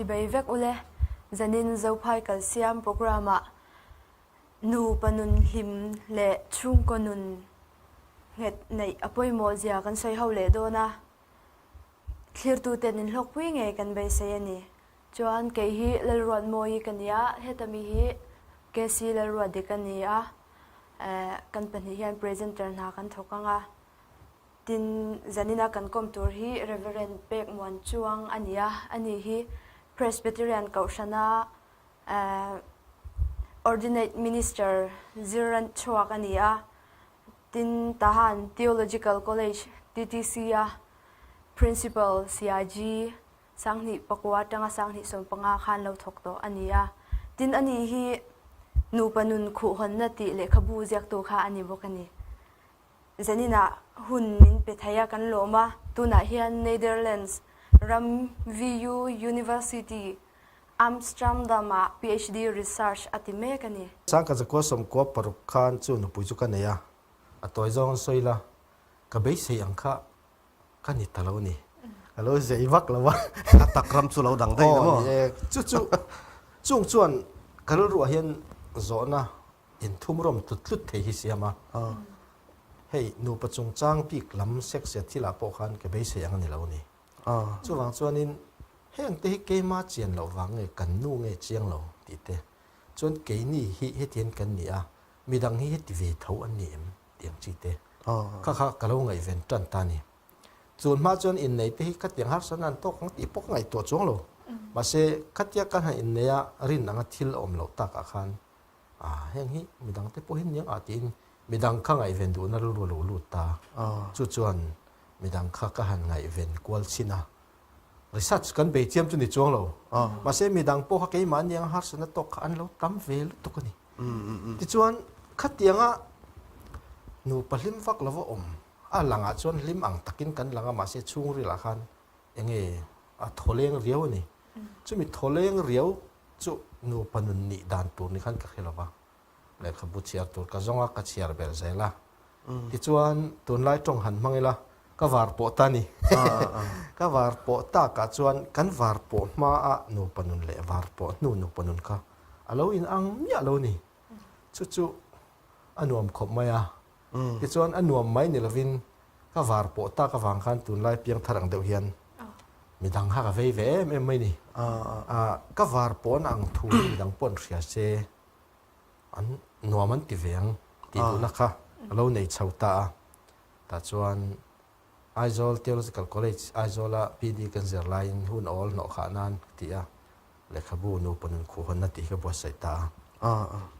Chibai vek ule. Zanin Zophai kalsiam programme ah nupa nun hlim leh chhungkaw nun nghet neih a pawimawh zia kan sawi ho leh dawn a. Thlirtuten in hlawkpui ngei kan beisei a ni. Chuan kei hi Lalruatmawii ka ni a, heta mi hi KC Lalruatdik a ni a, kan pahnih hian presenter hna kan thawk ang a. Tin, zanina kan kawm tur hi Reverend Pek Muan Chuang a ni a, ani hi Presbyterian Kohhrana Ordinate Minister zir chhuak a ni a. Tin, Tahan Theological College, TTC, a Principal CIG 2009 atanga 2015 khan lo thawk tawh a ni a. Tin, ani hi nupa nun khuhhawnna tih lehkhabu ziaktu kha a ni bawk a ni. Zaninah hun min pe thei a kan lawm a, tunah hian Netherlands ram VU University, Amstramdam-ah PhD research a ti mek a ni. Sangka zakua sawmkua paruk khan chu nupui chu ka nei a, a tawi zawng an sawi la, ka beisei ang kha ka ni ta lo ni, ka lo zei vak lo a. A tak ram chu lo dang daih na maw? Aw ni e, chu chu chung chuan ka rilruah hian zawhna Inthum rawm tlut tlut thei hi siam a, hei nupa chungchang bik lam sex zia thilah pawh khan ka beisei ang a ni lo a ni. Chuvang chuanin heng te hi keima chian loh vang nge kan nu nge chiang lo tih te chuan keini hi hetiang kan ni a, midang hi heti ve tho an ni em tih ang chi te kha kha ka lo ngaihven tan ta a ni. Chun hma chuan innei te hi khatiang harsatna an tawk ang tih pawh ka ngaihtuah chuang lo. Mahse khatia kan han innei a rin anga thil a awm loh takah khan Ah, heng hi midang te pawh hi niang ah tiin midang kha ngaihven duhna rilru a lo lut ta. Chu chuan midang kha ka han ngaihven kual chhin a. Research kan bei chiam chu ni chuang lo. Mahse midang pawh kha keimah niang harsatna tawk kha an lo tam ve lutuk a ni. Tichuan khatianga nupa hlim vak lova awm a langah chuan hlim ang takin kan lang a mahse chhungrilah khan enge a thawleng riau a ni. Chumi thawleng riau chu nupa nun nih dan tur ni khan ka hre lo va, lehkhabu chhiar tur ka zawng a, ka chhiar ber zel a. Tichuan tunlai tawng han hmang ila, ka var pawh ta ni. Ka var pawh takah chuan kan var pawh hmaa nupa nun leh var pawh hnu nupa nun kha a lo inang miah lo ni. Chu chu a nuam khawp mai a. Tichuan a nuam mai ni lovin ka var pawh tak avang khan tunlai piang thar ang deuh hian midang kha ka vei ve em em mai ni. Ka var pawn ang thu hi midang pawh an hria se an nuam an ti ve ang tih duhna kha a lo nei chho ta a. Tah chuan Aizawl Theological College, Aizawla PD kan zir laiin hun awl hnawh khah nan ka ti a, lehkhabu nupa nun khuhhawnna tih hi ka buatsaih ta a.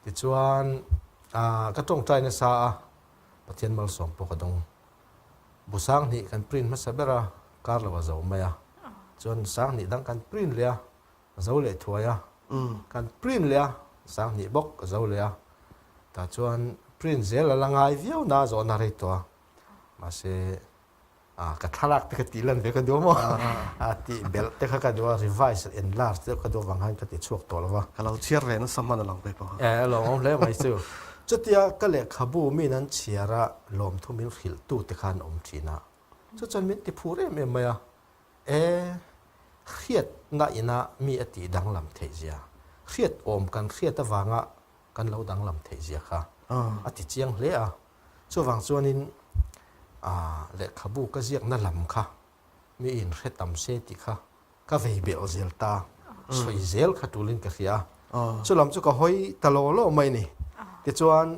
Tichuan ka tawngtai nasa a, Pathian malsawm pawh ka dawng. Bu sanghnih kan print hmasa ber a, kar lo a zo mai a. Chuan sanghnih dang kan print leh a, a zo leh thuai a. Kan print leh a, sanghnih bawk a zo leh a. Tah chuan print zel a la ngai viau na zawhna rei tawh a. Mahse ka thlalak te ka tih lan ve ka duh a maw? A tih belh te kha ka duh a, revise enlarge deuh ka duh avang khan ka ti chhuak tawh lo va. Ka lo chhiar ve nasa hman a lo ve pawh. E, lo awm hle mai chu. Chutia ka lehkhabu min an chhiar a, lawmthu min hrilh tu te khan awm thin a. Chu chuan min ti phur em em mai a. E, hriatna ina mi a tih danglam theih zia, hriat awm kan hriat avanga kan lo danglam theih zia kha a ti chiang hle a. Chuvang chuanin lehkhabu ka ziakna lam kha mi in hre tam se tih kha ka vei belh zel ta, sawi zel kha tulin ka hria a. Chu lam chu ka hawi ta law law mai ni. Tichuan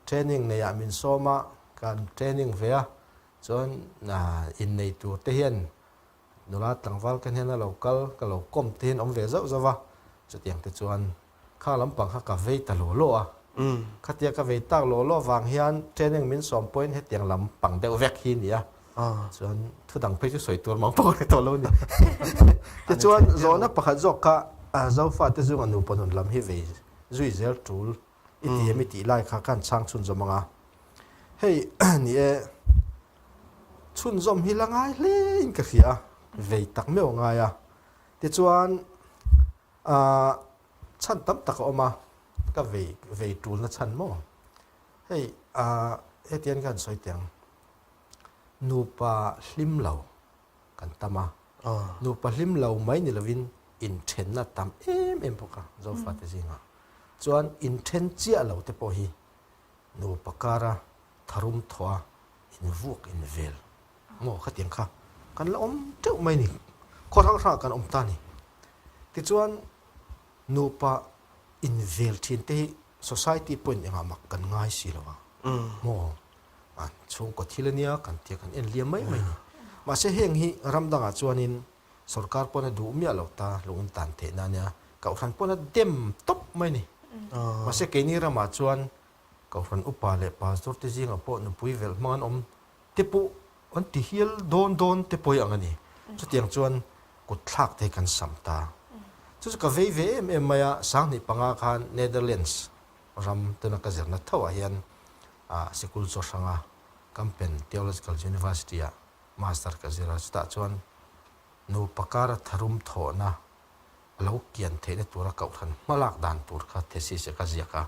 training neiah min sawm a, kan training ve a, chuan innei tur te hian nula tlangval ka hnena lo kal, ka lo kawm te hian awm ve zauh zauh va, chutiang te chuan Kha lampang kha ka vei ta law law a. Khatia ka vei tak law law vang hian training min sawm pawhin hetiang lampang deuh vek hi a ni a. Chuan thu dang phei chu sawi tur mang pawh ka ni tawh lo a ni. Tichuan zawhna pakhat zawk kha Zofate zunga nupa nun lam hi vei zui zel tul i ti em i tih lai kha ka han chhang chhunzawm ang a. Hei ni e, chhunzawm hi la ngai hlein ka hria a, vei tak meuh a ngai a. Tichuan Ahh chhan tam tak a awm a, ka vei vei tulna chhan maw? Hei ahh hetiang ka han sawi teh ang, nupa hlim lo kan tam a, nupa hlim lo mai ni lovin Inthenna tam em em bawk a Zofate zingah. Chuan inthen chiah lo te pawh hi nupa kara tharum thawh a invuak invel maw khatiang kha kan la awm teuh mai ni. Khaw hrang hrangah kan awm ta ni. Tichuan nupa invel thin te hi society pawhin engah mak kan ngai si lo a maw an chhungkaw thil ania kan tia kan en liam mai mai ni. Mahse heng hi ram dangah chuanin Sorkar pawn a duh miah lo ta, lungin tan theihna ania, Kohhran pawn a dem tawp mai ni. Mahse keini ramah chuan Kohhran upa leh pastor te zingah pawh nupui velh hmang an awm te pawh an ti hial dawn dawn te pawh hi ang a ni. Chutiang chuan kut thlak te hi kan sam ta. Chu chu ka vei ve em em mai a, 2005 khan Netherlands ram tuna ka zirna tho ah hian sikul chaw hranga Kampen Theological University ah Master ka zir a, chutah chuan nupa kara tharum thawhna a lo kian theihna tura kohhran hmalak dan tur kha thesis ah ka ziak a,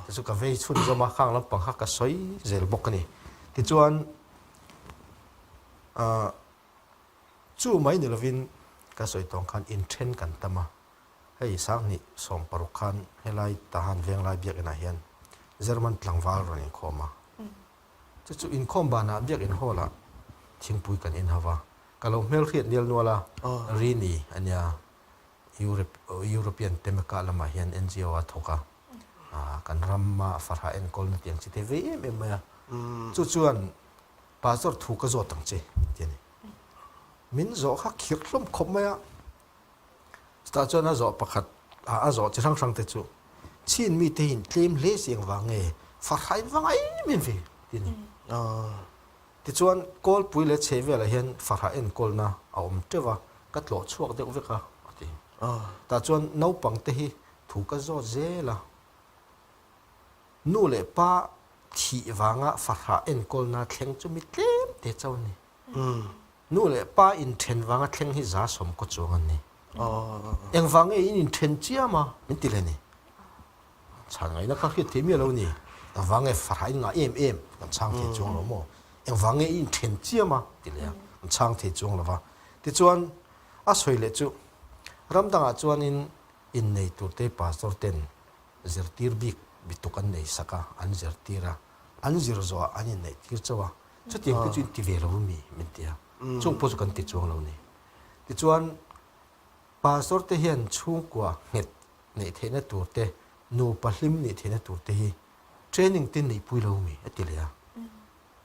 te chu ka vei chhunzawm a, khang lampang kha ka sawi zel bawk a ni. Tichuan ah chu mai ni lovin ka sawi tawng khan inthen kan tam a, hei 2016 khan helai Tahan Venglai biakinah hian German tlangval rawn inkhawm a, Chu chu inkhawm banah biakinn hall ah thingpui kan in hova, ka lo hmelhriat nial nual a, Rini a nia, Europe European Temeka lamah hian NGO a thawk a, kan rama farha enkawlna tiang chi te vei em em mai a, chu chuan Pastor thu ka zawt ang che ti a ni. Min zawh kha khirh hlawm khawp mai a. Chutah chuan a zawh pakhat a zawh chi hrang hrang te chu Chin mite hi in tlem hle si engvang nge farhai vang em em ve ti a ni. Tichuan Kawlpui leh chhehvelah hian farha enkawlna a awm teuh a, ka tlawh chhuak deuh vek a a ti. Tah chuan naupang te hi thu ka zawt zel a, nu leh pa thih vanga farha enkawlna thleng chu mi tlem te chauh a ni. Nu leh pa inthen vanga thleng hi 110 kaw chuang an ni. Engvang nge in inthen chiam a? Min ti leh ni. Chhan ngaihna kha hriat thei miah lo ni. Engvang nge farah in ngah em em? Kan chhang thei chuang lo maw? Engvang nge i inthen chiam a? Ti leh a, kan chhang thei chuang lo va. Tichuan, a sawi leh chu, ram dangah chuanin innei turte pastor ten zirtir bik bituk an nei sak a, an zirtir a, an zir zawhah an inneih tir chauh a, Chutiang te chu in ti ve lo mi min ti a, chung pawh chu kan ti chuang lo ni. Tichuan Pastor te hian chhungkua nghet neih theihna tur te, nupa hlim nih theihna tur te hi training te neihpui lo mi a ti leh a.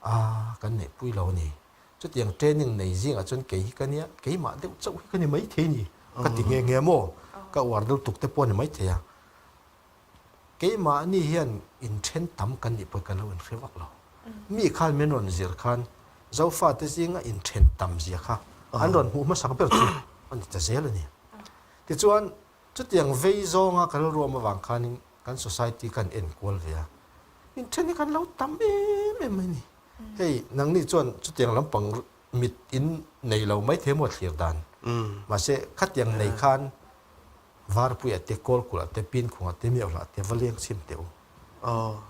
A, kan neihpui lo a ni. Chutiang training nei zingah chuan kei hi ka nia, keimah deuh chauh hi ka ni maithei ni ka ti nghe nghe maw? Ka uar deuh tuk te pawh a ni maithei a. Keimahni hian inthen tam kan nih pawh ka lo inhre vak lo. Mi khan min rawn zir khan Zofate zinga inthen tam zia kha an rawn hmuh hmasak ber chu a ni ta zel a ni. Tichuan, chutiang vei zawnga ka rilruam avang khanin kan society kan enkual ve a, inthen hi kan lo tam em em mai ni. Hei, nangni chuan chutiang lampang mit in nei lo maithei maw thlir dan. Mahse, khatiang nei khan Varpuia te, Kawlkulh te, Pinkhunga te, Miohla te va leng chhin teh u.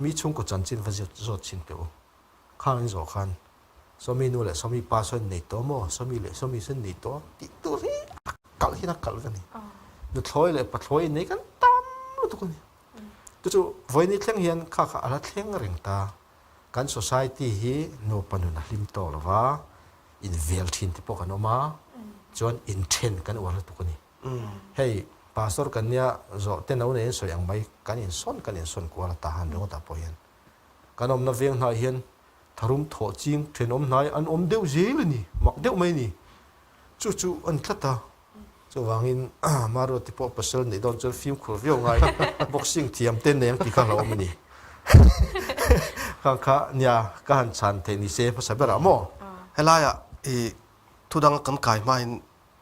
Mi chhungkaw chanchin va zawt chhin teh u. Khang in zawh khan Sawmi nu leh Sawmi pa sawn nei tawh maw, Sawmi leh Sawmi sawn nei tawh tih tur hi a kalh hian a kalh vek a ni. Nuthlawi leh pathlawi in nei kan tam lutuk a ni. Chu chu vawiin thleng hian kha kha a la thleng reng ta. Kan society hi nupa nun a hlim tawh lo va, invel thin te pawh kan awm a, chuan inthen kan uar lutuk a ni. Hei Pastor kan nia zawh te no neiin sawi ang mai kan insawn kan insawn kual a tahan ringawt ah pawh hian kan awmna veng hnai hian tharum thawh ching thenawm hnai an awm deuh zel a ni mak deuh mai a ni chu chu a ni tlat a chuvangin Maruati pawh pasal neih dawn chuan fimkhur viau ngai boxing thiam te nei ang tih kha hlauhawm a ni khang kha nia ka han chhan theih ni se hmasa berah maw. Helaiah i thudang kan kai hmain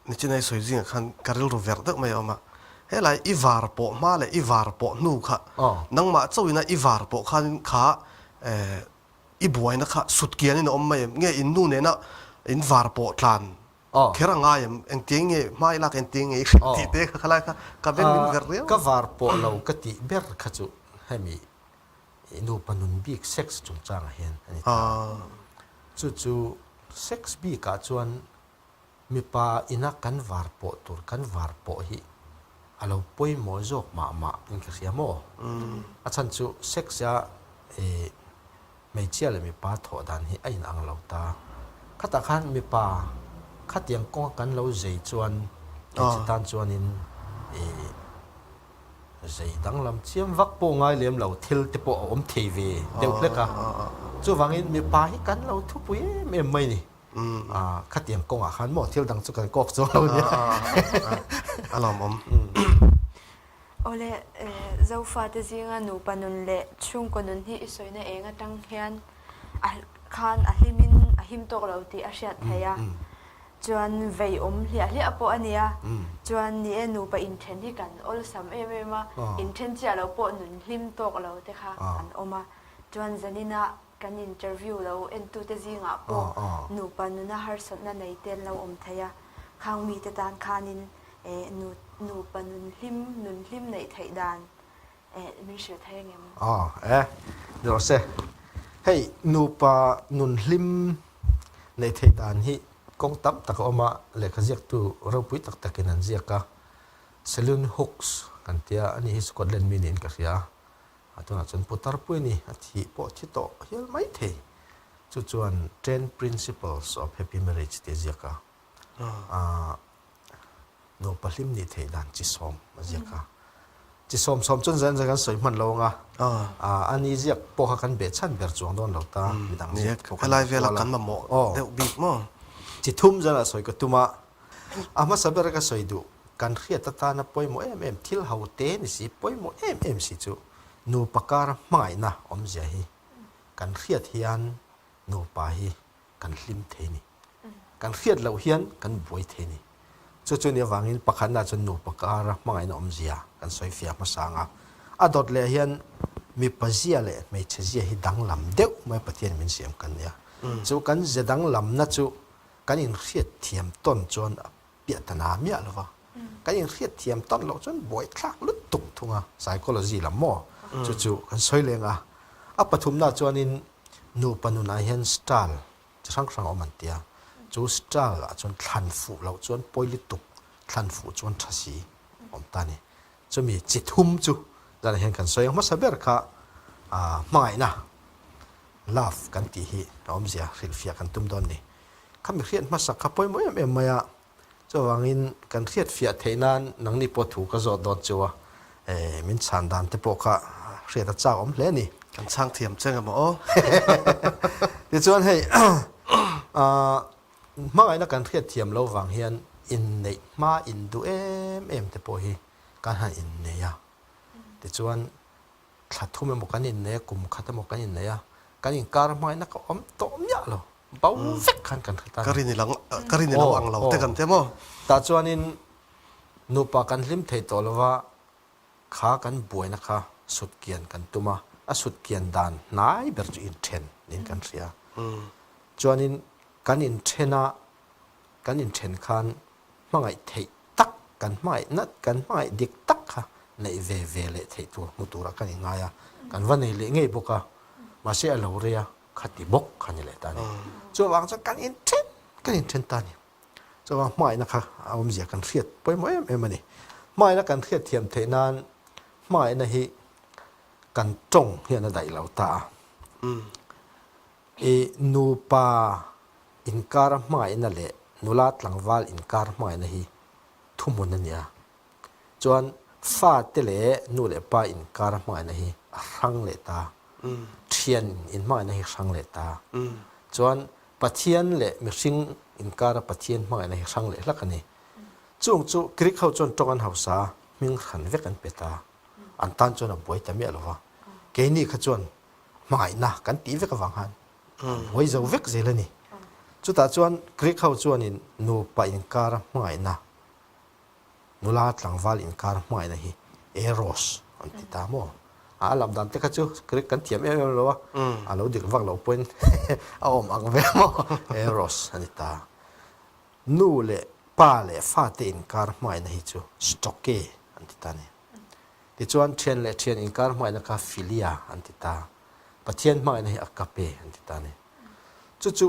Nichinai sawi zingah khan ka rilru verh deuh mai a awm a, helai i var pawh hma leh i var pawh hnu kha nangmah chauhin a i var pawh khanin kha i buaina kha sut kianin a awm mai em? Nge in nu nena in var pawh tlan kher a ngai em? Engtiang nge hma i lak engtiang nge i hrilh tih te kha khalai kha ka veng min verh riau. Ka var pawh lo ka tih ber kha chu hemi nupa nun bik sex chungchangah hian a ni ta. Chu chu sex bikah chuan Mipa ina kan var pawh tur kan var pawh hi A lo pawimawh zawk mah mah in ka hria maw? A chhan chu sex a i hmeichhia leh mipa thawh dan hi a inang lo ta. Khatah khan mipa khatiang kawnga kan lo zei chuan hmeichhe tan chuanin i zei danglam chiam vak pawh ngai lem lo thil te pawh a awm thei ve deuh hlek a. Chuvangin mipa hi kan lo thupui em em mai ni. Khatiang kawngah khan maw thil dang chu kan kawk chuang lo nia. A lawmawm. Awle, Zofate zinga nupa nun leh chhungkaw nun hi i sawina eng atang hian a khan a hlimin a him tawk lo tih a hriat theih a. Chuan vei awm hliah hliah pawh a nia. Chuan ni e nupa inthen hi kan awlsam em em a, inthen chiah lo pawh nun hlim tawk lo te kha an awm a. Chuan zaninah Kan interview lo entute zingah pawh nupa nuna harsatna nei te an lo awm thei a, khang mite tan khanin nupa nun hlim, nun hlim neih theih dan min hrilh thei angem? Aw e, ni rawh se. Hei nupa nun hlim neih theih dan hi kawng tam tak a awm a, lehkha ziaktu ropui tak takin an ziak a, Selwyn Hooks kan tia, ani hi Scotland mi niin ka hria a, A tunah chuan Pu Tarpui ni a thih pawh thi tawh hial mai thei. Chu chuan Ten Principles of Happy Marriage tih a ziak a. Nupa hlim nih theih dan chi sawm a ziak a. Chi sawm sawm chuan zan zan kan sawi hman lo ang a. A ni ziak pawh kha kan beh chhan ber chuang dawn lo ta. Midang ziak pawh kan Helai vela kan mamawh deuh bik maw? Chi thum zan a sawi ka tum a. A hmasa ber ka sawi duh, kan hriat atana pawimawh em em thil ho te ni si, pawimawh em em si chu nupa kara hmangaihna awmzia hi kan hriat hian nupa hi kan hlim thei ni. Kan hriat loh hian kan buai thei ni. Chu chu ni avangin pakhatna chuan nupa kara hmangaihna awmzia kan sawi fiah hmasa ang a. A dawt leh hian mipa zia leh hmeichhe zia hi danglam deuh mai Pathian min siam kan nia. Chu kan ze danglamna chu Kan inhriat thiam tawn chuan a piah ta na miah lo va, kan inhriat thiam tawn loh chuan buaithlak lutuk thung a, psychology lam maw chu chu kan sawi leng a. A pathumna chuanin nupa nunah hian style chi hrang hrang a awm an tia, chu style ah chuan thlan fuh loh chuan pawi lutuk, thlan fuh chuan tha si awm ta a ni. Chumi chi thum chu zanah hian kan sawi ang hmasa ber kha hmangaihna. Love kan tih hi a awmzia hrilhfiah kan tum dawn ni. Khami hriat hmasak kha pawimawh em em mai a, chuvangin kan hriatfiah theih nan nangni pawh thu ka zawt dawn chu a, min chhan dan te pawh kha hriat a chak awm hle a ni. Kan chhang thiam che emaw aw. Tichuan hei hmangaihna kan hriat thiam lo vang hian inneih hma induh em em te pawh hi kan han innei a, tichuan Thla thum emaw kan innei a, kum khat emaw kan innei a, kan inkar hmaina ka awm tawh miah lo, bo vek khan kan hre ta a ni. Ka rin i lang, ka rin i lo ang lo te kan ti maw? Tah chuanin nupa kan hlim thei tawh lo va, kha kan buaina kha sut kian kan tum a, a sut kian dan hnai ber chu inthen niin kan hria. Chuanin kan inthen a, kan inthen khan hmangaih theih tak, kan hmangaih nat, kan hmangaih dik tak kha neih ve ve leh theih tur hmu turah kan inngai a, kan va nei leh ngei bawk a, mahse a lo rei a, khati bawk kha ni leh ta a ni. Chuvang chuan kan inthen, kan inthen ta a ni. Chuvang hmangaihna kha a awmzia kan hriat pawimawh em em a ni. Hmangaihna kan hriat thiam theih nan hmangaihna hi kan tawng hian a daih lo ta a. I nupa inkar hmangaihna leh nula tlangval inkar hmangaihna hi thuhmun a nia. Chuan fate leh nu leh pa inkar hmangaihna hi a hrang leh ta. Thian inhmangaihna hi hrang leh ta. Chuan Pathian leh mihring inkara Pathian hmangaihna hi hrang leh hlak a ni. Chung chu Greek ho chuan tawng an hausa a, hming hran vek an pe ta. An tan chuan a buai ta miah lo va. Keini kha chuan hmangaihna kan tih vek avang khan buai zo vek zel a ni. Chutah chuan Greek ho chuanin nupa inkara hmangaihna, nula tlangval inkara hmangaihna hi eros an ti ta maw? A lam dan te kha chu Greek kan thiam em em lo a, a lo dik vak loh pawhin a awm ang ve maw? Eros a ni ta. Nu leh pa leh fate inkar hmangaihna hi chu stoke an ti ta a ni. Tichuan, thian leh thian inkar hmangaihna kha philia an ti ta. Pathian hmangaihna hi agape an ti ta a ni. Chu chu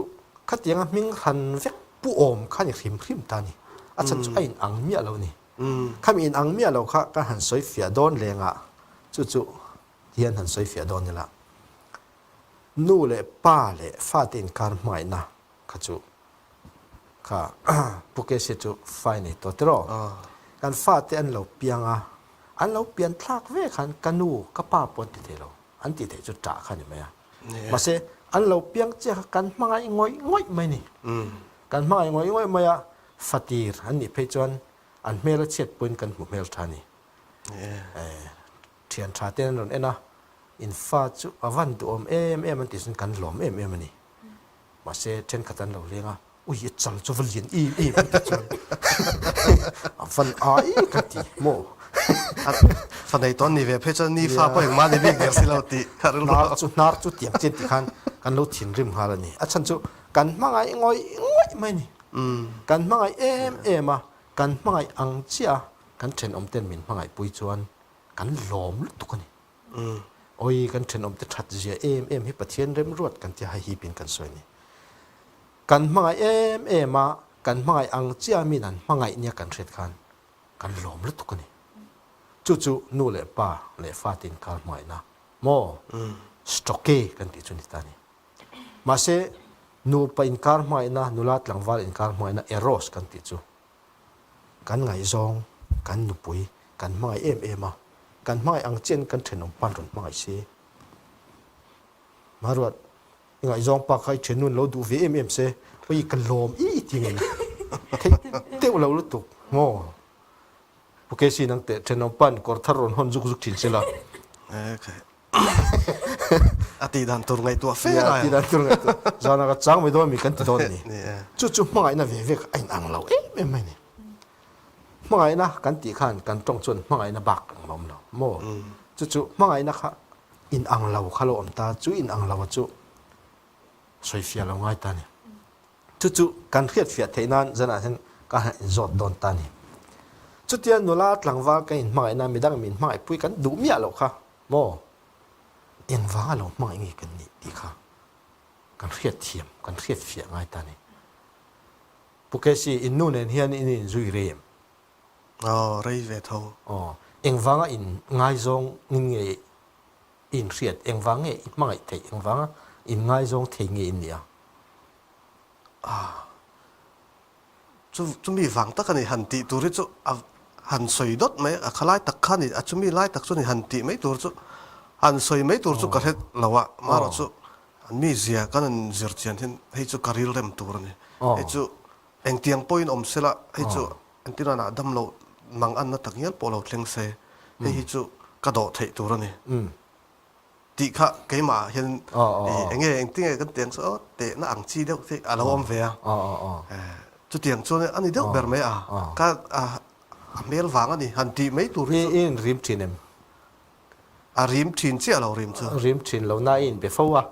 khatianga hming hran vek pu awm kha ni hrim hrim ta a ni. A chhan chu a inang miah lo a ni. Khami in ang miah lo kha kan han sawi fiah dawn lengah chu chu hian han sawi fiah dawn ila. Nu leh pa leh fate inkar hmangaihna kha chu kha Pu Kesi chu fa i nei tawh tiraw? Kan fate an lo piang a, an lo pian thlak ve khan ka nu, ka pa pawh an ti thei lo. An tih theih chu ṭah kha a ni mai a. Mahse, an lo piang chiah kha kan hmangaih ngawih ngawih mai a ni. Kan hmangaih ngawih ngawih mai a, fatir an nih phei chuan an hmel a chhiat pawhin kan hmu hmel ṭha a ni. Ṭhian ṭha ten an rawn en a, in fa chu a van duhawm em em an tih chuan kan lawm em em a ni. Mahse, ṭhenkhat an lo leng a, Ui, a chal chu va lian em em an ti chuan a van ai ka ti maw? Fa nei tawn ni ve phei chuan ni fa pawh engmah ni bik der si lo tih ka rilru. Hnar chu hnar chu tiang chian ti khan kan lo thinrim nghal a ni. A chhan chu kan hmangaih ngawih ngawih mai a ni. Kan hmangaih em em a, kan hmangaih ang chiah a, kan thenawm ten min hmangaih pui chuan kan lawm lutuk a ni. Awi, kan thenawm te that zia em em hi Pathian remruat kan tia hei hipin kan sawi a ni. Kan hmangaih em em a, kan hmangaih ang chiah min an hmangaih nia kan hriat khan kan lawm lutuk a ni. Chu chu nu leh pa leh fate inkar hmangaihna maw stoke kan tih chu ni ta a ni. Mahse, nupa inkar hmangaihna, nula tlangval inkar hmangaihna eros kan tih chu kan ngaihzawng, kan nupui kan hmangaih em em a, kan hmangaih ang chiahin kan thenawm pan rawn hmangaih si. Maruat, i ngaihzawng pa kha i thiannun lo duh ve em em se, ui ka lawm i ti ngei theih deuh lo lutuk maw? Pu Casey nang teh thenawm pa'n kawr thar rawn hawn zuk zuk thin se la. A tih dan tur ngaihtuah fe lai. A tih dan tur ngaihtuah. Zanah ka chang mai dawn mi kan ti dawn a ni. Chu chu hmangaihna ve ve kha a inang lo em em mai a ni. Hmangaihna kan tih khan kan tawng chuan hmangaihna bak ang awm lo maw? Chu chu hmangaihna kha in ang lo kha lo awm ta, chu in ang lo a chu sawi fiah lo ngai ta a ni. Chu chu kan hriat fiah theih nan zanah hian ka han inzawt dawn ta a ni. Chutia nula tlangval kan inhmangaihna midang min hmangaihpui kan duh miah loh kha maw? Engvanga lo hmangaih nge kan nih tih kha kan hriat thiam, kan hriat fiah ngai ta a ni. Pu Casey, in nu nen hian in inzui rei em? Aw, rei ve tho. Aw, engvanga in ngaizawng in nge i inhriat? Engvang nge i hmangaih theih? Engvanga in ngaizawng thei nge in nih a? Ah, chu, chumi vang tak a ni han tih tur hi chu a han sawi dawt mai a, khalai tak kha ni, a chumi lai tak chu ni han tih mai tur chu, han sawi mai tur chu ka hre lo a, marawh chu an mizia kan han zir chian hian hei chu ka rilrem tur a ni. Hei chu Engtiang pawhin awm sela, hei chu entirana damlo mang anna tak ngial pawh lo thleng se, hei hi chu ka dawh theih tur a ni tih kha keimah ah hian eng nge engtinge kan tih ang chu aw tehna ang chi deuh te a lo awm ve a, chutiang chuan a ni deuh ber mai a, ka a hmel vang a ni han tih mai tur hi chu. I inrim thin em? A rim thin chiah lo rim chu. Rim thin lo na i inbe fo a.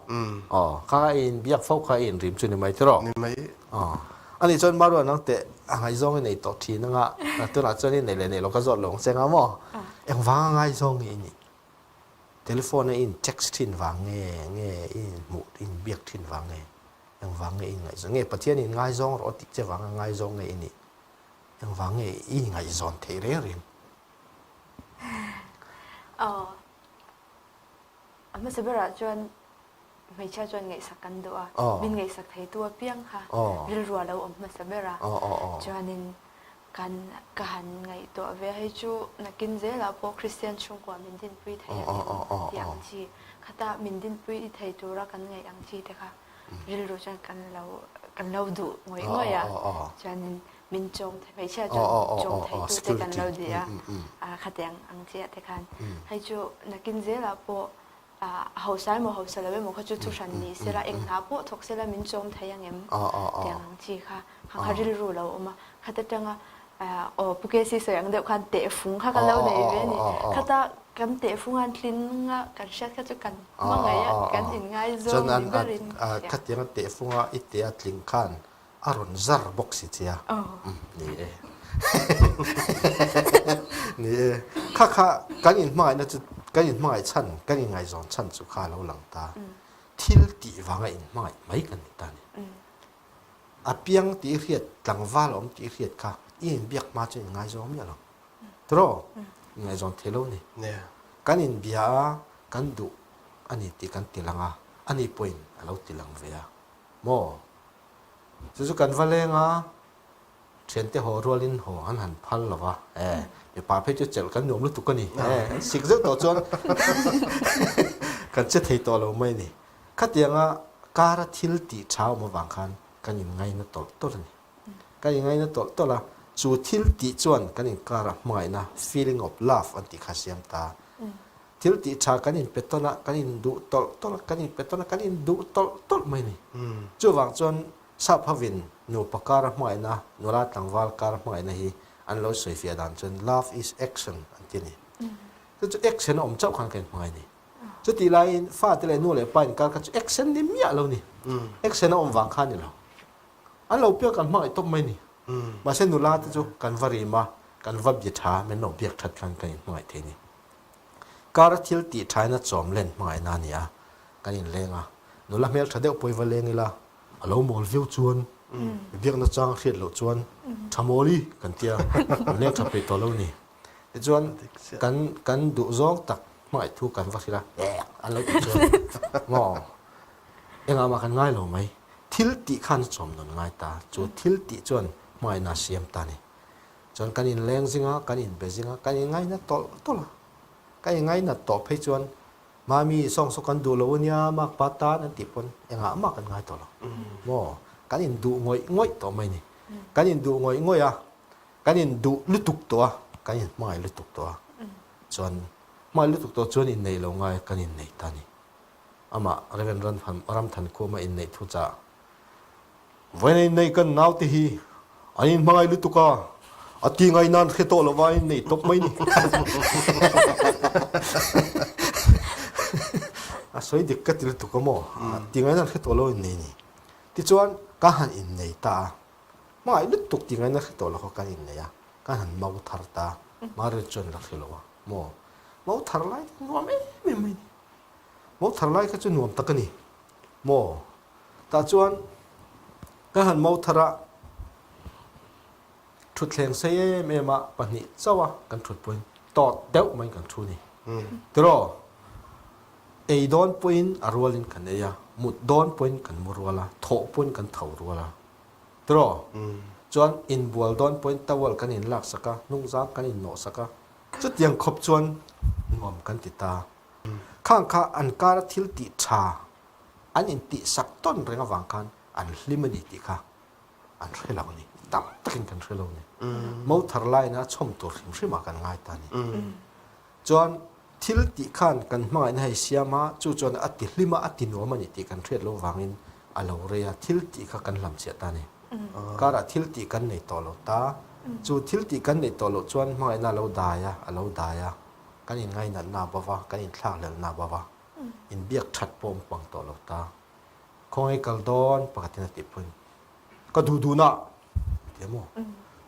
Aw, kha i inbiak fo kha i inrim chu ni mai tiraw? Ni mai. Aw, ani chuan Maruan nang teh a ngaihzawng i nei tawh thin anga, tunah chuan i nei leh nei lo ka zawt lo ang che anga maw? Engvanga ngaihzawng nge i nih? Telephone a i in text thin vang nge, nge i inhmuh, i inbiak thin vang nge? Engvang nge i inngaihzawn? Nge Pathian in ngaizawng rawh a tih che vanga ngaizawng nge i nih? Engvang nge i ngaihzawn theih reng reng? Aw, a hmasa berah chuan hmeichhia chuan ngaihsak kan duh a, min ngaihsak theitu apiang kha rilru a lo awm hmasa ber a, chuanin kan ka han ngaihtuah ve a, hei chu nakin zelah pawh Kristian chhungkua min dinpui thei ang em tih ang chi, khata min dinpui thei tura kan ngaih ang chi te kha rilru chuan kan lo kan lo duh ngawih ngawih a, chuanin min chawm thei hmeichhia chuan chawm thei tu te kan lo di a khatiang ang chiah te khan hei chu nakin zelah pawh a hausa emaw hausa lo emaw kha chu thu hran ni sela eng hna pawh thawk sela min chawm thei ang em tiang ang chi kha kha kha rilru lo awm a khata tanga aw Pu KC sawi ang deuh khan tehfung kha ka lo nei ve a ni khata kan tehfung an tling a kan hriat kha chu kan hmangaih a kan inngaizawng ni berin khatianga tehfunga i teh a tling khan A rawn zar bawk si che a. Ni e. Ni e. Kha kha kan inhmangaihna chu kan inhmangaih chhan, kan inngaihzawn chhan chu kha a lo lang ta. Thil tih vanga inhmangaih mai kan ni ta a ni. A piang tih i hriat, tlangval a awm tih i hriat kha i inbiak hma chuan inngaizawng miah lo. Tiraw? Inngaihzawn thei lo ni. Kan inbia a, kan duh a ni tih kan ti lang a, ani pawhin a lo ti lang ve a. Maw? Chu chu kan va leng a, thiante haw rualin haw an han phal lo va, e, mipa phei chu chelh kan nuam lutuk a ni, e, an sik zeuh tawh chuan kan che thei tawh lo mai a ni. Khatianga kara thil tih tha awm avang khan kan inngaina tawlh tawlh a ni. Kan inngaina tawlh tawlh a, chu thil tih chuan kan inkarah hmangaihna, feeling of love an tih kha a siam ta. Thil tih tha kan inpe tawn a, kan induh tawlh tawlh a, kan inpe tawn a, kan induh tawlh tawlh mai a ni. Chuvang chuan sap hovin nupa kara hmangaihna, nula tlangval kara hmangaihna hi an lo sawifiah dan chuan love is action an ti a ni. Chu chu action a awm chauh khan kan inhmangaih a ni. Chutih laiin fate leh nu leh pa inkar kha chu action ni miah lo ni. Action a awm vang kha a ni lo. An lo piak kan hmangaih tawp mai ni. Mahse nula te chu kan va rim a, kan va bia tha, min lo biak that khan kan inhmangaih thei a ni. Kar a thil tih thain a chawm len hmangaihna a ni a, kan inleng a. Nula hmel tha deuh pawh i va leng ila, a lo mawl viau chuan, i biakna chang a hriat loh chuan, tha mawl i kan tia, kan leng tha peih tawh lo ni. Tichuan kan kan duh zawng tak hmangaih thu kan va hrilh a, an lo tih chuan maw engah mah kan ngai lo mai. Thil tih khan a chawm nawn ngai ta, chu thil tih chuan hmangaihna a siam ta a ni. Chuan kan inleng zing a, kan inbe zing a, kan inngaina tawlh tawlh a. Kan inngainat tawh phei chuan Mami sawng saw kan duh lo ania makpa tan an tih pawn engah mah kan ngai tawh lo. Maw? Kan induh ngawih ngawih tawh mai ni. Kan induh ngawih ngawih a, kan induh lutuk tawh a, kan inhmangaih lutuk tawh a. Chuan hmangaih lutuk tawh chuan inneih lo ngai kan inneih ta a ni. Amah Rev. Ramthankhuma inneih thu chah Vawiin innei kan naute hi an inhmangaih lutuk a, a ti ngai nan hre tawh lova an innei tawp mai ni. A sawi dik ka ti lutuk a maw? A ti ngai nan hre tawh lo innei ni. Tichuan ka han innei ta a, hmangaih lutuk ti ngai nan hre tawh lo kha kan innei a, kan han mau thar ta a, marriage chuan la hre lo a maw? Mau thar lai te nuam em em mai ni. Mau thar lai kha chu nuam tak a ni maw? Tah chuan ka han mo thar a, thutthleng sei em em a pahnih chauh a kan thut pawhin tawt deuh maiin kan thu ni. Tiraw? Ei dawn pawhin a rualin kan ei a, mut dawn pawhin kan mu rual a, thawh pawhin kan tho rual a. Tiraw? Chuan inbual dawn pawhin towel kan inlak sak a, hnungzang kan innawh sak a. Chutiang khawp chuan nuam kan ti ta. Khang kha an kara thil tih tha an intihsak tawn reng avang khan an hlim a ni tih kha an hre lo a ni. Tam takin kan hre lo a ni. Mo thar laina chhawm tur hrim hrimah kan ngai ta a ni. Chuan thil tih khan kan hmangaihna hei siam a, chu chuan a ti hlim a, a ti nuam a ni tih kan hriat loh vangin a lo rei a, thil tih kha kan hlamchhiah ta a ni. Karah thil tih kan nei tawh lo ta. Chu thil tih kan neih tawh loh chuan hmangaihna a lo dai a, a lo dai a, kan inngainatna a bo va, kan inthlakhlelhna a bo va. Inbiak that pawh awm pang tawh lo ta. Khawngaih kal dawn pakhatin a tih pawhin ka duh duhna a ti a maw?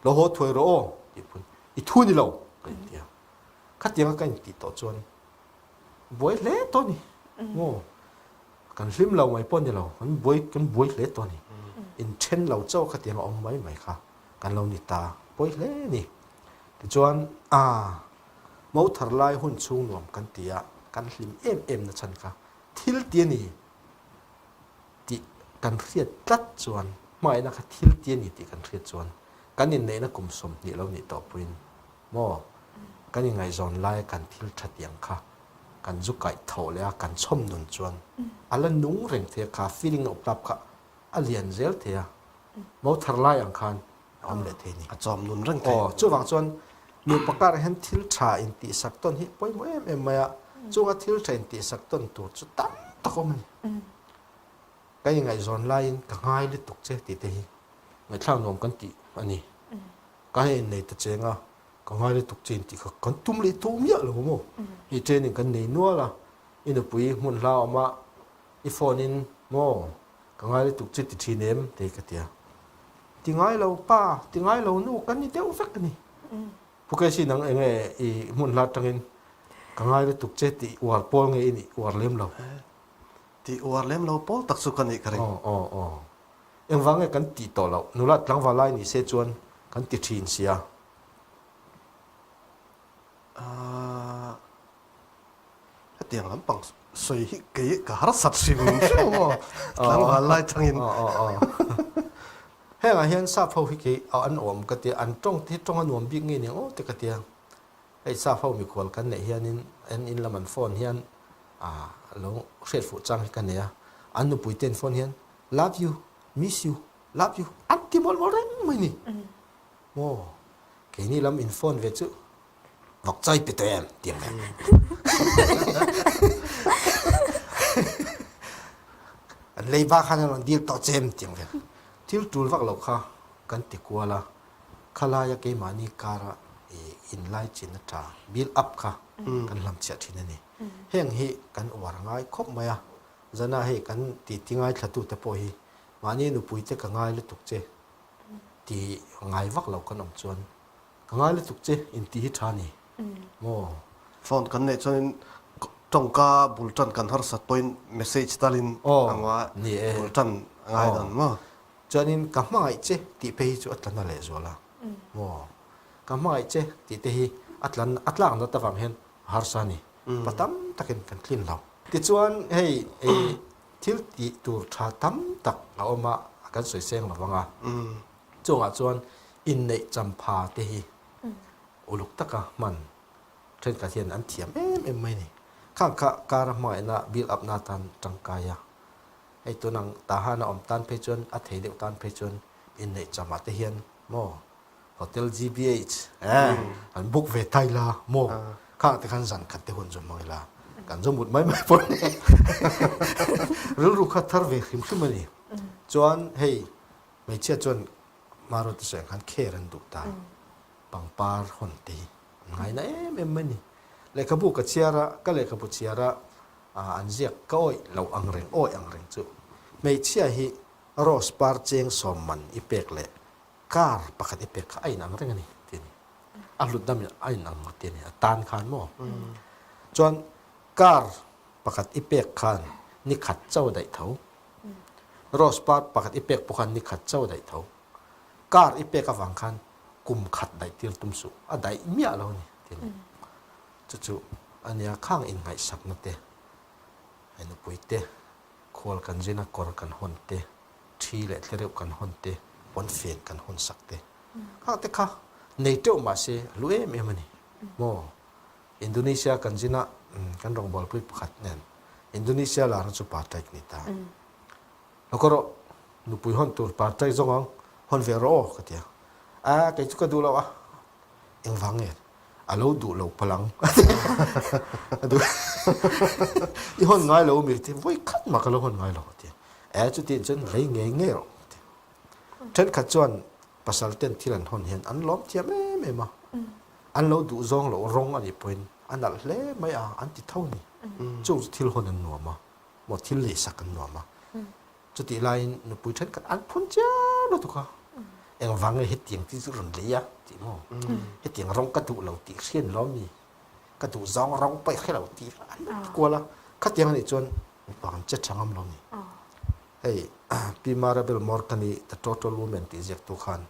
Lo haw thuai rawh aw tih pawhin i thu ni lo ka inti a. Khatianga ka intih tawh chuan buai hle tawh a ni maw? Kan hlim lo mai pawh a ni lo, kan buai kan buai hle tawh a ni. Inthen lo chauh khatianga awm mai mai kha kan lo ni ta pawi hle a ni. Tichuan aa. Mo thar lai hun chhung nuam kan ti a, kan hlim em em na chhan kha thil ti a ni tih kan hriat tlat chuan, hmangaihna kha thil ti a ni tih kan hriat chuan kan inneihna kum 20 lo nih tawh pawhin maw kan inngaihzawn laia kan thil tha tiang kha kan zu kaih tho leh a, kan chhawm nun chuan a la nung reng thei a, kha feeling of love kha a lian zel thei a, mo thar lai ang khan a awm leh thei ni. A chawm nun reng thei. Aw, chuvang chuan nupa karah hian thil tha intihsak tawn hi pawimawh em em mai a, chunga thil tha intihsak tawn tur chu tam tak awm a ni. Ka ingaihzawn laiin ka ngai lutuk che tih te hi ngaihthlak nuam kan tih a ni. Ka hei innei ta cheng a, ka ngai lutuk che intih kha kan tum leh tawh miah lo maw? Hei training kan nei nual a, i nupui hmun hla awm a, i phone in maw Ka ngai lutuk chu ti thin em? Tei ka ti a. Ti ngai lo pa, ti ngai lo nu kan ni deuh vek a ni. Pu Casey nang eng nge i hmun hla atangin ka ngai lutuk che tih uar pawl nge i nih uar lem lo? Tih uar lem lo pawl tak chu ka nih ka ring. Aw aw aw. Engvang nge kan tih tawh loh? Nula tlangval lai ni se chuan kan ti thin sia. Ahh hetiang lampang sawi hi kei ka harsat hrim hrim maw tlangval lai changin. Hengah hian sap ho hi kei an awm ka tia an tawng te hi tawng a nuam bik nge nia aw te ka tia. Hei sap ho mikhual kan neih hianin an in lam an phone hian ah lo hriat fuh chang hi ka nei a, an nupui te an phone hian love you, miss you, love you an ti mawlh mawlh reng mai ni. Maw keini lam in phone ve chu vak chai pe tawh em ti ang em. An leiba khan an rawn dil tawh che em ti ang vel. Thil tul vak lo kha kan ti kual a, khalaia keimahni kara inlaichin a tha build up kha kan hlamchhiah thin a ni. Heng hi kan uar ngai khawp mai a, zana hei kan titi ngaithlatute pawh hi mahni nupuite ka ngai lutuk che ti ngai vak lo kan awm chuan Ka ngai lutuk che intih hi tha ni maw? Phone kan neih chuanin tawngka bul tan kan harsat pawhin message talin a ngaw a, bul tan a ngai dan maw? Chuanin ka hmangaih che tih phei hi chu a tla na lehzual a maw? Ka hmangaih che tih te hi a tla a tlak nat avang hian a harsa a ni. Pa tam takin kan tlin lo. Tichuan hei thil tih tur tha tam tak a awm a, kan sawi seng lo vang a. Chungah chuan inneih champha te hi uluk taka hman thenkhat hian an thiam em em mai a ni. Khang kha kara hmangaihna build up na atan tangkai a, hei tunang Tahan a awm tan phei chuan a thei deuh tan phei chuan inneih chamah te hian maw Hotel GBH eh an book ve ta ila maw khang te khan zan khat te hun chu hmang ila kan zo mut mai mai pawh a ni. Rilru kha thar ve hrim hrim a ni. Chuan hei Hmeichhia chuan Maruti sawi ang khan kher an duh ta. Pangpar hawn te hi an ngaina em em mai a ni. Lehkhabu ka chhiar a, ka lehkhabu chhiar a an ziak ka awih loh ang reng, awih ang reng chu. Hmeichhia hi rose par cheng sawm man i pek leh car pakhat i pek kha a inang reng a ni ti a ni. A hlutna a inang ngawt ti a ni, a tan khan maw. Chuan car pakhat i pek khan ni khat chauh daih tho. Rose par pakhat i pek pawh khan ni khat chauh daih tho. Car i pek avang khan kum khat daih tir tum suh, a daih miah lo a ni ti a ni. Chu chu a nia khang inngaihsakna te, hei nupui te, khual kan zin a kawr kan hawn te, thi leh tlereuh kan hawn te, pawnfen kan hawn sak te, khang te kha nei teuh mah se a hlu em em a ni maw? Indonesia kan zin a kan rawngbawlpui pakhat nen Indonesia lar chu partai ka ni ta. Lo ka rawh nupui hawn tur partai zawng ang hawn ve rawh aw ka ti a. A kei chu ka duh lo a. Engvang nge? A lo duh lo palh ang. A duh i hawn ngai lo mi ti vawi khat mah ka lo hawn ngai lo a ti. E chutiang chuan lei ngei ngei rawh ka ti. Thenkhat chuan pasal ten thil an hawn hian an lawm thiam em em a. An lo duh zawng loh rawng a nih pawhin a nalh hle mai a, an ti tho a ni. Chung chu thil hawn an nuam a, maw thil leisak an nuam a. Chutih laiin nupui thenkhat an phun chiam lutuk a, engvang nge hetiang thil chu rawn lei a tih maw? Hetiang rawng ka duh lo tih hriat ni lawm mi? Ka duh zawng rawng pawh i hre lo tih an lo ti kual a. Khatiang a nih chuan mipa an che tha ngam lo a ni. Hei Pi Marabel Morgan-i The Total Woman tih ziaktu khan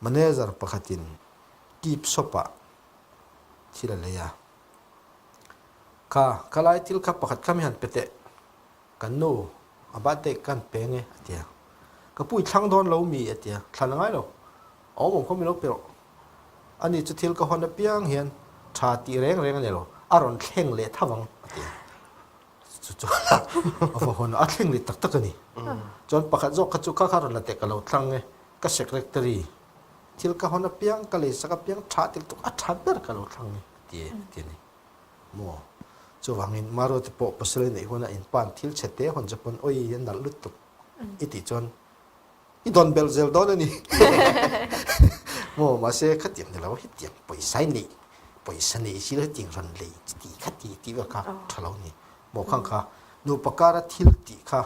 manager pakhatin Tip shop-ah thil a lei a. Kha, khalai thil kha pakhat kha mi han pe teh, kan nu a birthday ka han peng e, a ti a. Ka pu i thlang dawn lo mi? a ti a. Thlan a ngai lo, a awm awm kha mi lo pe rawh. Ani chu thil ka hawn apiang hian tha tih reng reng a ni lo, a rawn thleng leh tho ang, a ti a. Chu chuan a va hawn a, a thleng leh tak tak a ni. Chuan pakhat zawk kha chu kha kha rawn la teh ka lo thlang e, ka secretary Thil ka hawn apiang, ka leisak apiang tha tel tuk a tha ber ka lo thlang ni ti e ti a ni. Maw? Chuvangin Maruati pawh pasal i neih huna inpan thil chhe te hawn che pawn awi a nalh lutuk i tih chuan i dawn belh zel dawn a ni. Maw? Mahse khatiang ni lo hetiang pawisa i neih pawisa nei si lo hetiang rawn lei chiti khati tih vel kha tha lo ni. Maw khang kha nupa kara thil tih kha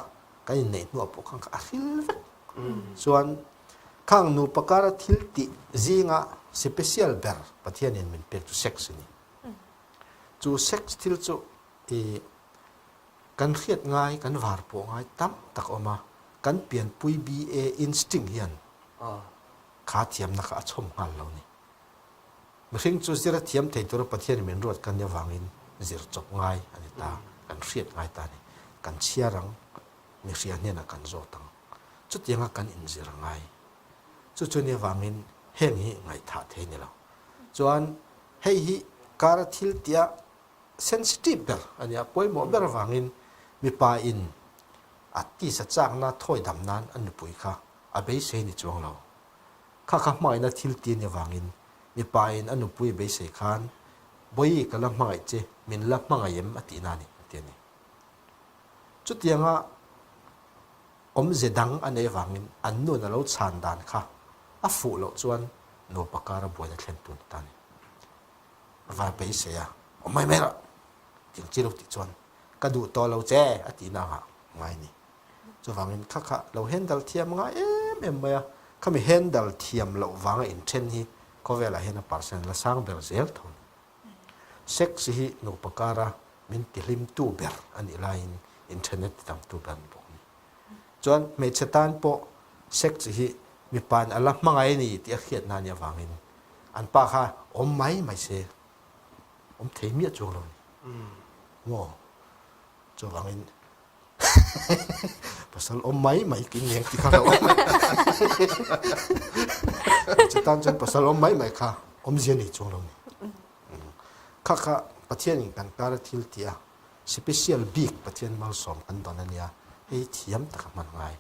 kan inneih hnuah pawh khang kha a hril vek. Chuan Khang nupa kara thil tih zinga special ber Pathianin min pek chu sex a ni. Chu sex thil chu i kan hriat ngai, kan var pawh ngai tam tak a awm a, kan pianpui BA instinct hian kha thiamna kha a chhawm nghal lo ni. Mihring chu zir a thiam thei tura Pathianin min ruat kan nih avangin zir chawp ngai a ni ta, kan hriat ngai ta a ni. Kan chhiar ang, mihria hnenah kan zawt ang. Chutianga kan inzir a ngai. Chu chu nih avangin heng hi ngaihthah thei a ni lo. Chuan hei hi kara thil tia sensitive ber a nia, pawimawh ber avangin mipa in a tisa chakna thawi dam nan a nupui kha a beisei ni chuang lo. Kha kha hmangaihna thil ti a nih avangin mipa in a nupui a beisei khan Bawihi ka la hmangaih che, min la hmangaih em a tihna a ni a ti a ni. Chutianga awmze dang a neih avangin an nu'n a lo chhan dan kha a fuh loh chuan nupa kara buaina thlen tur ni ta a ni. Va beisei a, awm mai mai rawh tih ang chi lo tih chuan ka duh tawh lo che a tihna angah ngai ni. Chuvangin kha kha lo handle thiam ngai em em mai a, khami handle thiam loh vanga inthen hi khawvelah hian a percent la sang ber zel tho a ni. Sex hi nupa kara min tihlimtu ber a nih laiin inthenna titamtu ber a ni bawk a ni. Chuan hmeichhe tan pawh sex hi mipain a la hmangaih a ni tih a hriatna a nih avangin an pa kha awm mai mai se, awm thei miah chuang lo a ni. Maw? Chuvangin pasal awm mai mai kin neng ti kha lo awm. Hmeichhe tan chuan pasal awm mai mai kha awmzia nei chuang lo a ni. Kha kha Pathianin kan kara thil tih a Special bik Pathian malsawm kan dawn a nia, hei hi thiam tak a hman ngai.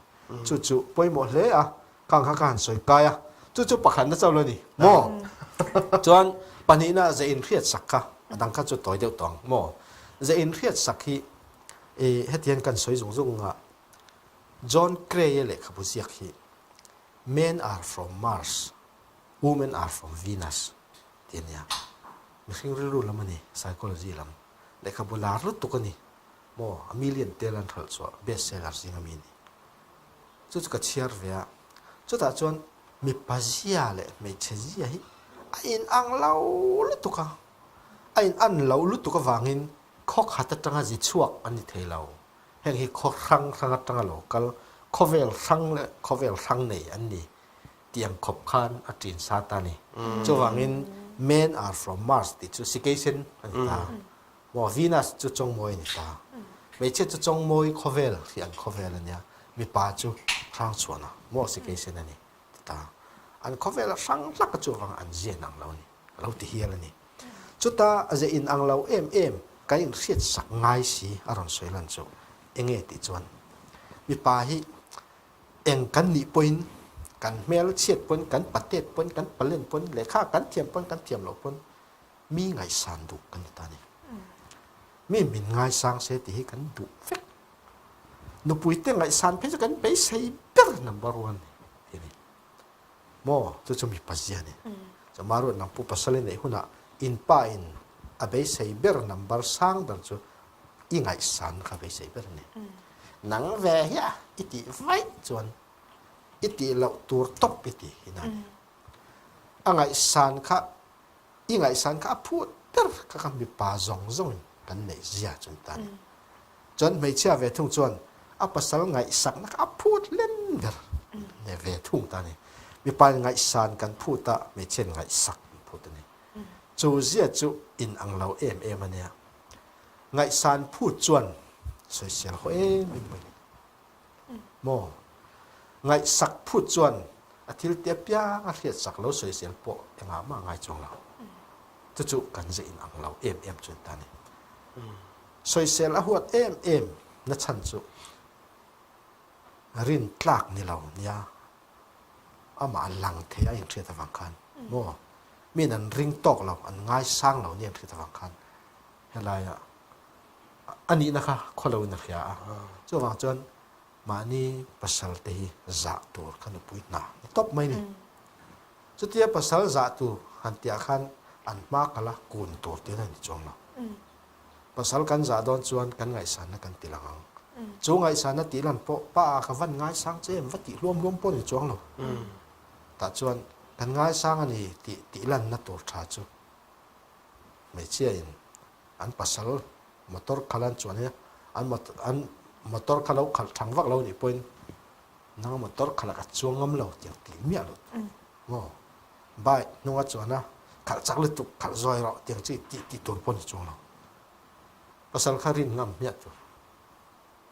Chu chu pawimawh hle a, khang kha ka han sawi kai a, chu chu pakhatna chauh lo a ni maw? Chuan pahnihna ze inhriat sak kha, a dang kha chu tawi deuh tawh ang maw? Ze inhriat sak hi i hetiang kan sawi zung zung a, John Gray-a lehkhabu ziak hi Men are from Mars, Women are from Venus tih a nia. Mihring rilru lam a ni, psychology lam. Lehkhabu lar lutuk a ni maw? A million tel an hralh chhuah best seller zing ami a ni. Chu chu ka chhiar ve a, chutah chuan mipa zia leh hmeichhe zia hi a inang lo lutuk a, a inan lo lutuk avangin khaw khat atanga zi chhuak an ni thei lo. Heng hi khaw hrang hrang atanga lo kal, khawvel hrang leh khawvel hrang nei an ni. Tiang khawp khan a ṭin sa ta ni. Chuvangin Men are from Mars tih chu sikeisen a ni ta. Maw Venus chu chawngmawi a ni ta. Hmeichhia chu chawngmawi khawvel hi an khawvel a nia, mipa chu hrang chhuahna maw sikeisen a ni ti ta. An khawvel a hrang hlak a chuvang an zian ang lo a ni, a lo ti hial a ni. Chuta a ze in ang lo em em kan inhriat sak ngai si a rawn sawi lan chu enge tih chuan mipa hi Eng kan nih pawhin, kan hmel chhiat pawn, kan patet pawn, kan palen pawn, lehkha kan thiam pawn, kan thiam loh pawn mi ngaihsan duh kan ni ta a ni. Mi min ngaisang se tih hi kan duh vek. Nupuite ngaihsan phei chu kan beisei ber number one tih a ni. Maw chu chu mipa zia a ni. Chamaruat nang pu pasal i neih hunah in pa in a beisei ber number sang ber chu i ngaihsan kha beisei ber a ni. Nang ve hi a i tih vaih chuan i tih loh tur tawp i ti hi na ni. A ngaihsan kha i ngaihsan kha a phut ber kha kha mipa zawng zawngin kan neih zia chu ni ta ni. Chuan hmeichhia ve thung chuan a pasal ngaihsakna kha a phut len ber ne ve thung ta ni. Mipa in ngaihsan kan phut a, hmeichhia in ngaihsak kan phut a ni. Chu zia chu inang lo em em a nia. Ngaihsan phut chuan sawisel haw em em mai ni. Maw? Ngaihsak phut chuan a thil te apiang a hriatsak lo sawisel pawh engah mah ngai chuang lo. Chu chu kan ze inang lo em em chuan ta ni. Sawisel a huat em em na chhan chu rin tlak ni lo nia amah lang thei a inhriat avang khan maw? Miin an ring tawk lo, an ngaisang lo nia an hriat avang khan helaia a nihna kha khaw loin a hria a. Chuvang chuan mahni pasal te hi zah tur kha nupui hna ni tawp mai ni. Chutia pasal zah tur han tihah khan an hma kala kun tur te hian a ni chuang lo. Pasal kan zah dawn chuan kan ngaihsanna kan ti lang ang. Chu ngaihsanna tih lan pawh pa ah ka van ngaisang che em va tih hluam hluam pawh a ni chuang lo. Tah chuan kan ngaisang a ni tih tih lanna tur tha chu hmeichhia in an pasal motor khalh an chuan hian an an motor kha lo khalh thang vak lo nih pawhin nang motor khalh ah ka chuang ngam lo tiang tih miah lo maw bike hnunga chuan a. Khalh chak lutuk, khalh zawi rawh tiang chi tih tih tur pawh ni chuang lo. Pasal kha rin ngam hmiah tur.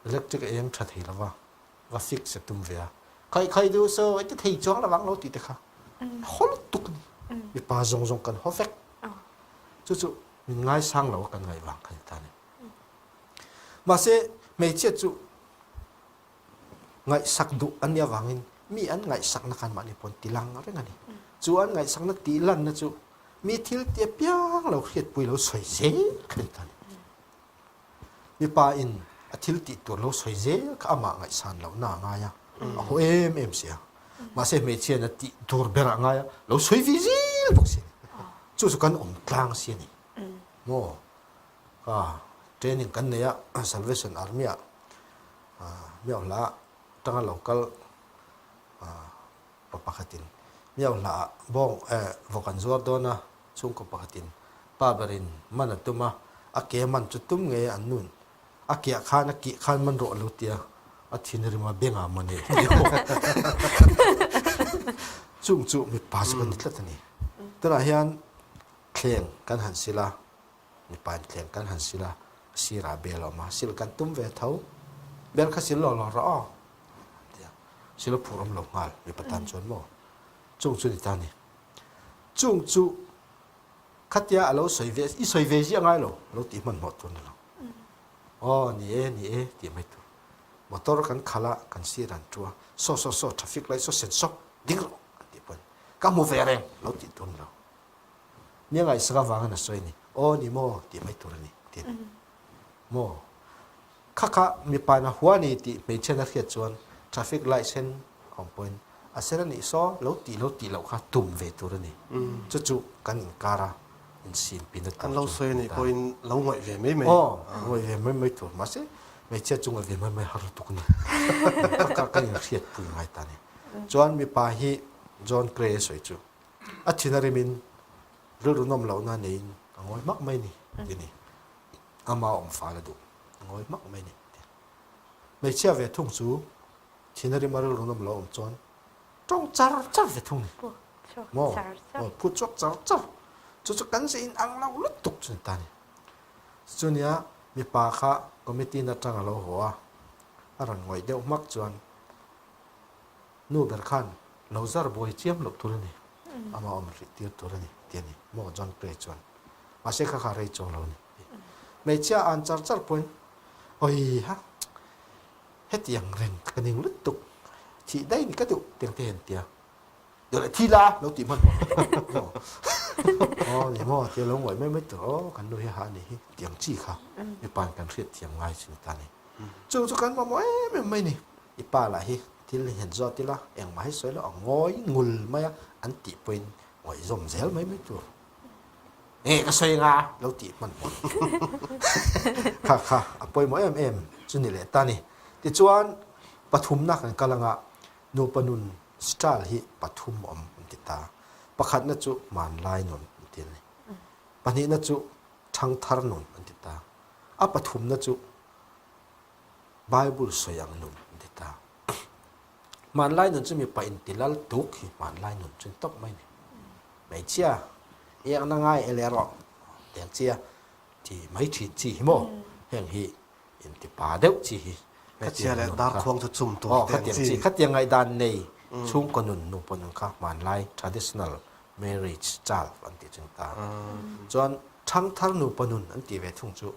Electric a eng tha thei lova, va fix a tum ve a. Khaih khaih duh so, i ti thei chuang lovang lo tih te kha haw lutuk a ni. Mipa zawng zawng kan haw vek. Chu chu min ngaisang lo a kan ngaih vang kha ni ta a ni. Mahse hmeichhia chu Ngaihsak duh an nih avangin mi an ngaihsakna khan mahni pawn ti lang reng a ni. Chu an ngaihsakna tih lanna chu mi thil ti apiang lo hriatpui lo sawi zel kha ni ta a ni. Mipa in a thil tih tur lo sawi zel kha amah ngaihsan lohna a ngai a, a haw em em si a. Mahse hmeichhiain a tih tur ber a ngai a, lo sawi vi zel bawk si a ni. Chu chu kan awm tlang si a ni. Maw? Ka training kan nei a, Salvation Army ah Miauhla tanga lo kal pa pakhatin Miauhla ah bawng vawk an zuar dawn a, chhungkaw pakhatin pa berin man a tum a, a ke man chu tum ngei an nun a kiah khan a kih khan man rawh lo tia a thinrim a bengah maw ni chung chu mipa chu ka ni tlat a ni. Tunah hian thleng kan han sil a. Mipa in thleng kan han sil a, a sirah bel a awm a, sil kan tum ve tho. Bel kha sil lo lo rawh aw an ti a, sil a phur awm lo nghal mipa tan chuan maw chung chu ni ta ni. Chung chu khatia a lo sawi ve, i sawi ve ziah ngai lo, lo tih hmanhmawh tur ni lo. Aw ni e, ni e tih mai tur. Motor kan khalh a, kan sir an tu a, saw saw saw traffic light saw sen sawk ding rawh an tih pawhin ka hmu ve reng lo tih tur ni lo. Nia ngaihsak avangin a sawi a ni. Aw ni maw tih mai tur a ni tih a ni. Maw? Kha kha mipa in a hua a ni tih hmeichhian a hriat chuan traffic light sen a awm pawhin a sen a nih saw lo tih lo tih loh kha tum ve tur a ni. Chu chu kan inkar a insin pin a tur An lo chu sawi a ni nih ta. pawhin lo ngaih ve mai mai. Aw, ngaih ve mai mai tur. Mahse hmeichhia chu ngaih ve mai mai har lutuk a ni. Kha kha kan inhriatpui ngai ta a ni. Chuan mipa hi John Gray a sawi chu A thin a rimin rilru nawm lohna neiin a ngawi hmak mai ni ti ni. Ama awm fal a duh a ngawi hmak mai ni ti. Hmeichhia ve thung chu thin a rima rilru nawm lo awm chuan tawng char char ve thung ni. Maw? Aw phut chhuak char char. Chu chu kan ze in ang lo lutuk chu ni ta ni. Chunia mipa kha committee na tang a lo haw a, a rawn ngawih deuh hmak chuan Nu ber khan lo zar buai chiam loh tur a ni, ama awm hrih tir tur a ni ti a ni maw John Gray chuan. Mahse kha kha rei chuang lo a ni. Hmeichhia an char char pawhin awi ha hetiang reng ka ning lutuk thih daih ni ka duh tiang te hian tia duh leh thi la lo tih hman maw aw ni maw tia lo ngawih mai mai tur aw kan nu hi ha a nih hi tiang chi kha mipain kan hriat thiam ngai chu ni ta a ni. Chung chu kan mamawh em em mai ni. I pa lah hi thil hi han zawt ila, engmah hi sawi lo, a ngawi ngul mai a, an tih pawhin ngawih zawm zel mai mai tur. Nge ka sawi anga lo tih hman hmawlh. Kha kha a pawimawh em em chu ni leh ta ni. Tichuan pathumna kan kal anga nupa nun style hi pathum awm an ti ta. Pakhatna chu hmanlai nun an ti a ni. Pahnihna chu thangthar nun an ti ta. A pathumna chu Bible sawi ang nun an ti ta. Hmanlai nun chu mipa inti lal tuk hi hmanlai nun chu ni tawp mai ni. Hmeichhia iakna ngai e leh rawh tiang chia ti mai thin chi hi maw heng hi inti pa deuh chi hi Hmeichhia leh darkhuang chu chum tur tiang chi. Khatiang ngaihdan nei chhungkaw nun nupa nun kha hmanlai traditional marriage style an tih chu ni ta. Chuan thangthar nupa nun an tih ve thung chu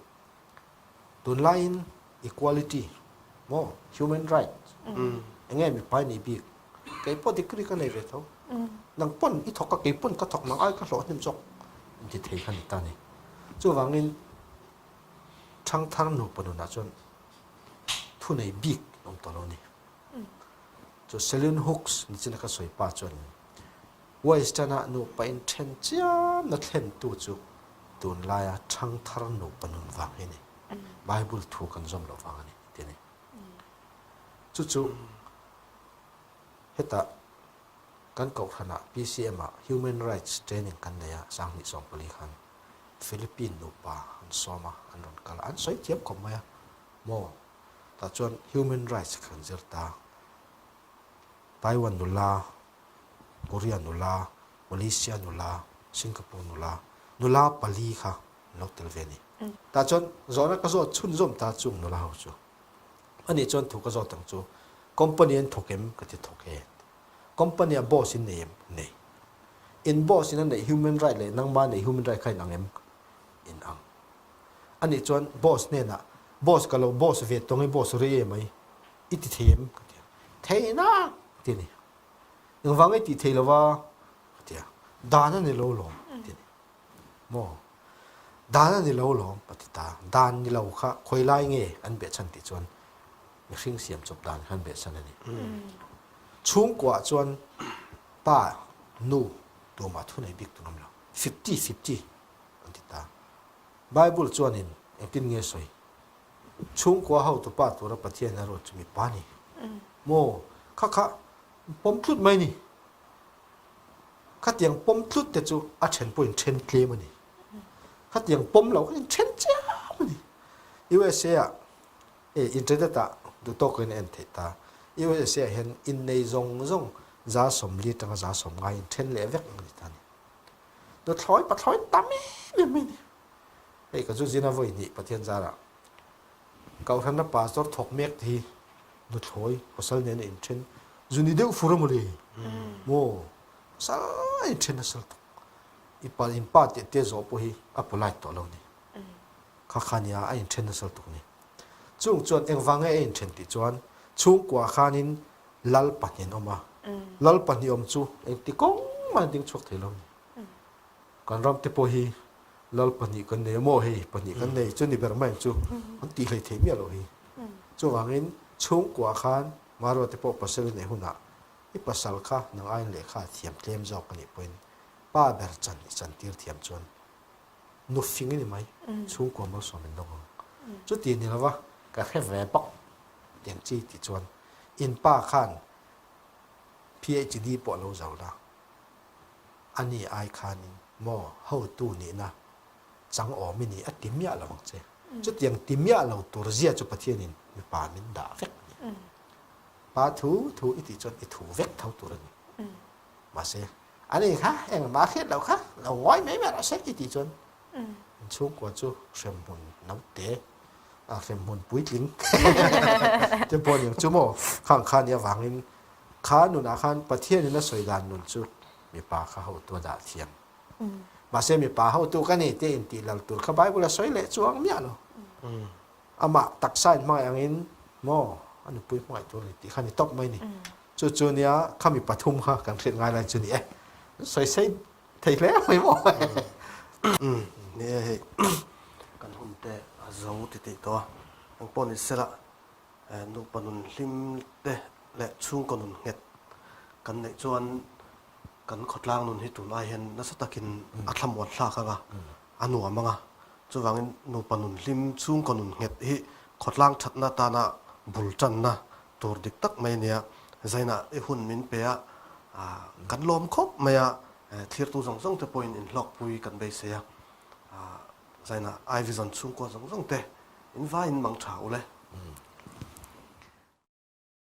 Tunlaiin equality maw human right enge mipai nih bik kei pawh degree ka nei ve tho nang pawn i thawk a kei pawn ka thawk nang ai ka hlawh hnem zawk inti thei kha ni ta ni. Chuvangin thangthar nupa nunah chuan thunei bik an awm tawh lo a ni. Chu Selwyn Hooks nichina ka sawi pa chuan Western-a nupa inthen chiamna thlentu chu tunlaia thangthar nupa nun vang hi a ni. Bible thu kan zawm loh vang a ni ti a ni. Chu chu hetah kan kohhranah PCM-ah Human Rights Training kan nei a, 2014 khan Philippine nupa an sawm a, an rawn kal a, an sawi thiam khawp mai a, maw? Tah chuan Human Rights kan zir ta. Taiwan nula Korea nula, Malaysia nula. Singapore nula, nula pali kha an lo tel ve a ni. Tah chuan zawhna ka zawt chhunzawm ta chung nula ho chu. Anih chuan thu ka zawt ang chu, Company an thawk em? Ka ti thawk e. Company ah boss in nei em? Nei. In boss in a neih human right leh nangma neih human right kha in ang em? In ang. Anih chuan boss hnenah, Boss ka lo boss ve tawng i boss rei em mai, i ti thei em? Ka ti a. Thei na! Ka ti a ni. Engvang i tih thei lova? Ka ti a. Dan a ni lo lawm, ka ti a ni. Maw? Dan a ni lo lawm, ka ti ta. Dan ni lo kha khawi lai nge an behchhan tih chuan mihring siam chawp dan kha an behchhan a ni. Chhungkuaah chuan pa, nu tumah thunei bik tur an awm lo. Fifty fifty an ti ta. Bible chuanin engtin nge sawi? Chhungkua hotupa tura Pathian a ruat chu mipa ni. Maw? Kha kha pawm tlut mai ni. Khatiang pawm tlut te chu a then pawhin then tlem a ni. Khatiang pawm lo kha in then chiam a ni. USA ah e internet ah duh tawkin a en theih ta. USA ah hian innei zawng zawng 140 tanga 150 in then leh vek a ni ta a ni. Nuthlawi pathlawi tam em em mai a ni. Hei ka zu zin a vawi hnih Pathian zarah Kohhrana pastor thawk mek te hi nuthlawi pasal nen a inthen zu ni deuh fur a mawle maw pasal a inthen nasa lutuk i pa in pa teh te zawh pawh hi a polite tawh lo ni kha kha nia a inthen nasa lutuk ni chung chuan engvang nge a inthen tih chuan chhungkua khanin lal pahnih an awm a lal pahnih awm chu engti kawng mah an ding chhuak thei lo ni Kan ram te pawh hi lal pahnih kan nei a maw hei pahnih kan nei chu ni ber mai ang chu an tih hlei thei miah loh hi. Chuvangin chhungkuah khan Marua te pawh pasal i neih hunah i pasal kha nang aiin lehkha a thiam tlem zawk a nih pawhin pa ber chan i chantir thiam chuan nu fing i ni mai chhungkua malsawm in dawng ang. Chuti ni lova ka hre ve bawk tiang chi tih chuan in pa khan PHD pawh a lo zo la. A ni ai khanin maw hotu nihna chang awm i ni a ti miah lo ang che. Chutiang ti miah lo tur zia chu Pathianin mipa min dah vek a ni. Pa thu thu i tih chuan i thu vek tho tur a ni. Mahse, a ni kha engmah a hriat loh kha lo ngawi mai mai rawh se i tih chuan in chhungkua chu hremhmun naute a hremhmun puitling te pawh a ni ang chu maw khang kha nia vangin Kha nunah khan Pathianin a sawi dan nun chu mipa kha hotu a dah thiam. Mahse mipa hotu ka ni tih intih lal tur kha Bible a sawi leh chuang miah lo. Amah taksa in hmangaih angin maw a nupui hmangaih tur a ni tih kha ni tawp mai ni. Chu chu nia kha mi pathum kha kan hriat ngai lai chu ni e. Sawi sei thei hle mai maw. Ni e hei kan hun te a zo ti tih tawh a, engpawh ni sela Nupa nun hlim te leh chhungkaw nun nghet kan neih chuan kan khawtlang nun hi tun ai hian nasa takin a thlamuan thlak ang a, a nuam ang a. Chuvangin nupa nun hlim, chhungkaw nun nghet hi khawtlang thatna atana bul tanna tur dik tak mai a nia. Zainah i hun min pe a, kan lawm khawp mai a, thlirtu zawng zawng te pawhin inhlawkpui kan beisei a. Zainah Ivy zawn chhungkua zawng zawng te in vaiin mang tha u le.